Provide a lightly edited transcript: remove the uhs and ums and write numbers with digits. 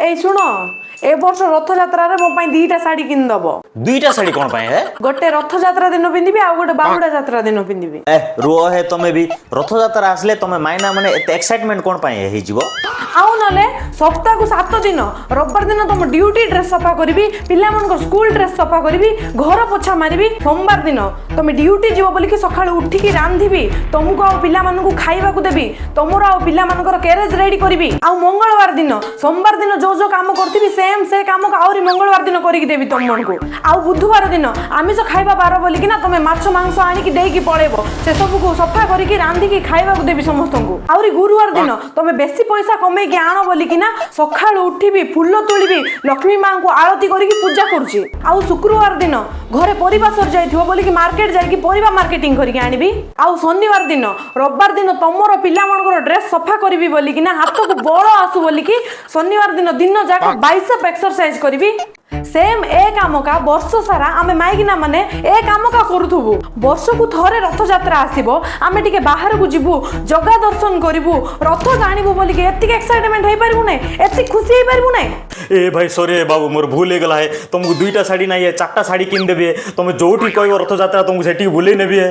ଏଇ ଶୁଣ, ଏ ବର୍ଷ ରଥଯାତ୍ରାରେ ମୋ ପାଇଁ ଦିଟା ଶାଢୀ କିଣିଦବ। ଦୁଇଟା ଶାଢୀ କଣ ପାଇଁ ହେ? ଗୋଟେ ରଥଯାତ୍ରା ଦିନ ପିନ୍ଧିବି ଆଉ ଗୋଟେ ବାହୁଡା ଯାତ୍ରା ଦିନ ପିନ୍ଧିବି। ଏ ରୁହ ହେ, ତମେ ବି ରଥଯାତ୍ରା ଆସିଲେ ତମେ ମାଇନା ମାନେ ଏତେ ଏକ୍ସାଇଟମେଣ୍ଟ କଣ ପାଇଁ ହେଇଯିବ? ଆଉ ନହେଲେ ସପ୍ତାହକୁ 7 ଦିନ, ରବିବାର ଦିନ ତମ ଡ୍ୟୁଟି ଡ୍ରେସ୍ ସଫା କରିବି, ପିଲାମାନଙ୍କ ସ୍କୁଲ ଡ୍ରେସ୍ ସଫା କରିବି, ଘର ପୋଛା ମାରିବି। ସୋମବାର ଦିନ ତମେ ଡ୍ୟୁଟି ଯିବ ବୋଲିକି ସକାଳୁ ଉଠିକି ରାନ୍ଧିବି, ତମକୁ ଆଉ ପିଲାମାନଙ୍କୁ ଖାଇବାକୁ ଦେବି, ତମର ଆଉ ପିଲାମାନଙ୍କର କ୍ୟାରେଜ ରେଡି କରିବି। ଆଉ ମଙ୍ଗଳବାର ଦିନ, ସୋମବାର ଦିନ ଯୋଉ ଯୋଉ କାମ କରିଥିବି, ସେମ୍ ସେ କାମକୁ ଆହୁରି ମଙ୍ଗଳବାର ଦିନ କରିକି ଦେବି ତମମାନଙ୍କୁ। ଆଉ ବୁଧବାର ଦିନ ଆମିଷ ଖାଇବା ବାର ବୋଲିକିନା ତମେ ମାଛ ମାଂସ ଆଣିକି ଦେଇକି ପଳେଇବ, ସେ ସବୁକୁ ସଫା କରିକି ରାନ୍ଧିକି ଖାଇବାକୁ ଦେବି ସମସ୍ତଙ୍କୁ। ଆହୁରି ଗୁରୁବାର ଦିନ ତମେ ବେଶୀ ପଇସା କମେଇକି ଆଣ ବୋଲିକିନା ସକାଳୁ ଉଠିବି, ଫୁଲ ତୋଳିବି, ଲକ୍ଷ୍ମୀ ମାଙ୍କୁ ଆଳତି କରିକି ପୂଜା କରୁଛି। ଆଉ ଶୁକ୍ରବାର ଦିନ ଘରେ ପରିବା ସରିଯାଇଥିବ ବୋଲିକି ମାର୍କେଟ ଯାଇକି ପରିବା ମାର୍କେଟିଂ କରିକି ଆଣିବି। ଆଉ ଶନିବାର ଦିନ, ରବିବାର ଦିନ ତମର ପିଲାମାନଙ୍କର ଡ୍ରେସ୍ ସଫା କରିବି ବୋଲିକିନା, ହାତକୁ ବଳ ଆସୁ ବୋଲିକି ଶନିବାର ଦିନ ଦିନ ଯାକ ବାଇସେପ୍ ଏକ୍ସରସାଇଜ କରିବି। ସେମ୍ ଏ କାମକା ବର୍ଷ ସାରା ଆମେ ମାଇକିନା ମାନେ ଏ କାମକା କରୁଥିବୁ। ବର୍ଷକୁ ଥରେ ରଥଯାତ୍ରା ଆସିବ, ଆମେ ଟିକେ ବାହାରକୁ ଯିବୁ, ଜଗା ଦର୍ଶନ କରିବୁ, ରଥ ଟାଣିବୁ ବୋଲିକି ଏତିକି ଏକ୍ସାଇଟମେଣ୍ଟ ହେଇପାରିବୁ ନାହିଁ? ଏତିକି ଖୁସି ହେଇପାରିବୁ ନାହିଁ? ଏ ଭାଇ, ସରି ବାବୁ, ମୋର ଭୁଲ ହେଇଗଲା ହେ। ତମକୁ ଦୁଇଟା ଶାଢୀ ନାଇଁ, ଚାରିଟା ଶାଢୀ କିଣିଦେବି। ତମେ ଯୋଉଠି କହିବ ରଥଯାତ୍ରା, ତମକୁ ସେଠିକି ବୁଲେଇ ନେବି ହେ।